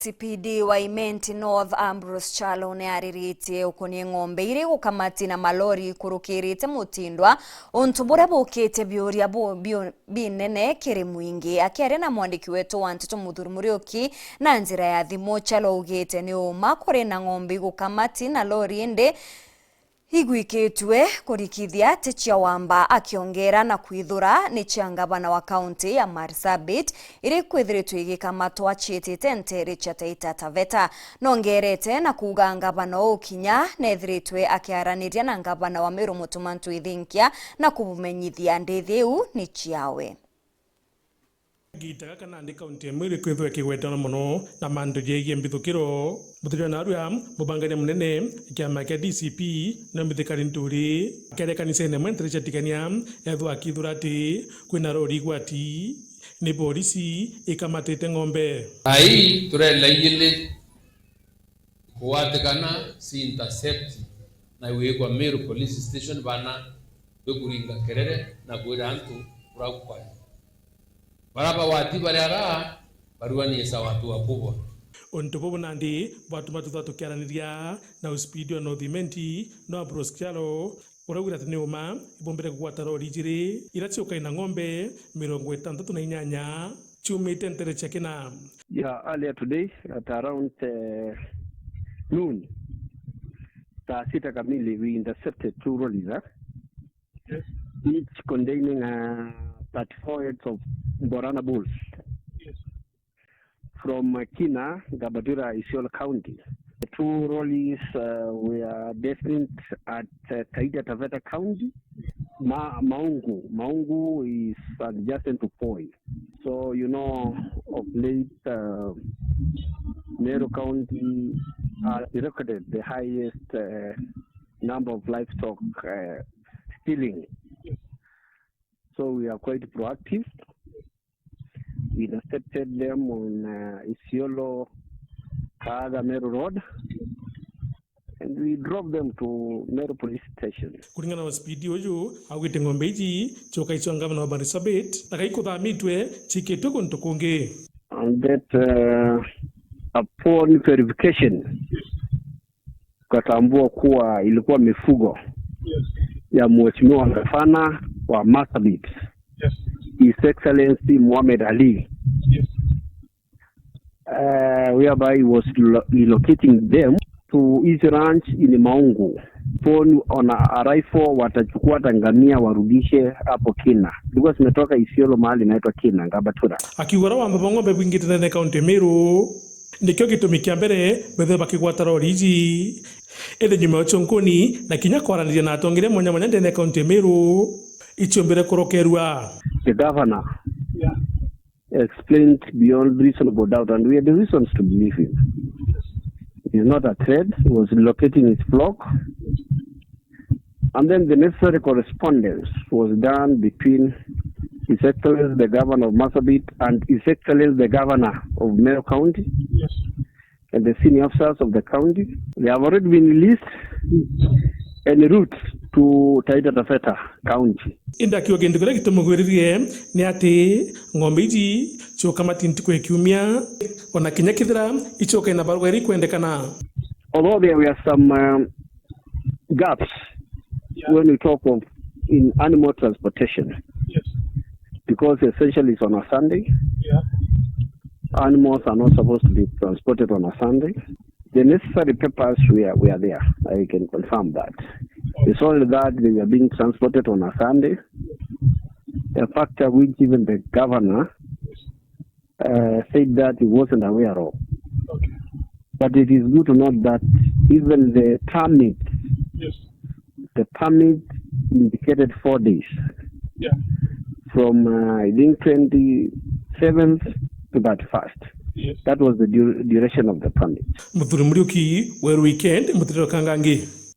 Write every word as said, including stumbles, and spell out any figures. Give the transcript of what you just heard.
C P D wa Imenti North Ambrose Kyalo ni ariritie ukonie ng'ombe iri gukamati na malori ikurukirite mutindwa, untu buria bukite biuria bu-, biu-, binene kiri mwingi. Akiaria na mwandiki wetu wa nteto Muthuri Muriuki na njira ya thimu, Kyalo augite ni uma kuri na ng'ombe igukamati na lori, indi igwikitue kurikithia ti cia wamba, akiongera na kwithura ni cia ngavana wa kaunti ya Marsabit, iria ikwithiritwe igikamatwa ciitite nteere cia Taita Taveta. Nongerete na kuuga ngavana uu kinya neethiritwe akiaraniria na ngavana wa Meru Mutuma M'Ethingia na kubumenyithia ndithi iu ni ciawe. Giita gaka nandi kaunti ya Meru ikwithwa ikigwetana mono na mantu jegie mbithukiro. Muthiria narua, mubangania munene kiama kia D C P na mbithikari nturi, akiaria kanisene mwentere cia Tigania, ethwa akithura ati kwina rori igwati ni polisi ikamatite ng'ombe. Ai, turela igili kugwatikana, ci intercept na gwikwa Meru Police Station, bana bikuringa kerere na kwira antu urakwani. Bara bagwati bari ara, baruanie sa watu wakubwa. Untu bubu nandi bwatuma twithwa tukiaraniria na Uspidi wa North Imenti, no Ambrose Kyalo, uraugire ati ni uma ibombire kugwata rori ijiri iria ciukai na ng'ombe mirongo itantatu na inyanya ciumite nteere cia Kina. Yeah, earlier today at around, uh, noon, saa sita kamili, we intercepted two lorries, eh? Yes. Each containing, uh, thirty-four heads of Borana bulls. Yes. From, uh, Kina, Gabatura, Isiolo County. The two lorries, uh, were destined at, uh, Taita Taveta County. Ma-, Maungu. Maungu is adjacent to Poi. So, you know, of late, uh, Meru County has recorded the highest, uh, number of livestock, uh, stealing. So we are quite proactive. We intercepted them on, uh, Isiolo, Kaaga, Meru Road, and we drove them to Meru Police Station. Kuringana na Uspidi uju, augite ng'ombe iji ciokai cia ngavana wa Marsabit, na kai kuthamitwe ciikitwe kuntu kungi. And that, uh, upon verification, tukatambua kuwa ilikuwa mifugo, yes, ya mheshimiwa gavana wa Marsabit, yes, His Excellency Mohamed Ali, yes, uh, whereby he was relo-, relocating them to his ranch in Maungu. Upon on arrival, watachukua hata ngamia warudishe hapo Kina. Ilikuwa zimetoka Isiolo mahali inaitwa Kina, Gabatura. Akiuga uria wamba bwa ng'ombe bwingite ndene ya kaunti ya Meru, nikio gitumi kia mbere bethire bakigwata rori iji. Indi nyuma ya ucio nkuni na kinya kwaraniria na atongeria mwanya mwanya ndene ya kaunti ya Meru, iciumbire kurokerua. The governor, yeah, explained beyond reasonable doubt, and we had the reasons to believe him. He's not a threat. He was relocating his flock. And then the necessary correspondence was done between His Excellency the Governor of Marsabit and His Excellency the Governor of Meru County, yes, and the senior officers of the county. They have already been released en route to Taita Taveta County. Indi akiuga kintu kiria gitumugwiririe ni ati ng'ombe iji ciukamati ntuku ya kiumia, ona kinya kethira icoka ina barua iria ikwendekana. Although there were some, um, gaps, yeah, when we talk of in animal transportation, yes, because essentially it's on a Sunday. Yeah. Animals are not supposed to be transported on a Sunday. The necessary papers were, were there. I can confirm that. It's only that they were being transported on a Sunday, a factor which even the governor, uh, said that he wasn't aware of. Okay. But it is good to note that even the permit, yes, the permit indicated four days. Yeah. From, uh, I think, twenty-seventh to thirty-first. Yes. That was the du-, duration of the permit. Muthuri Muriuki, Weru Weekend, Mutiriro Kangangi.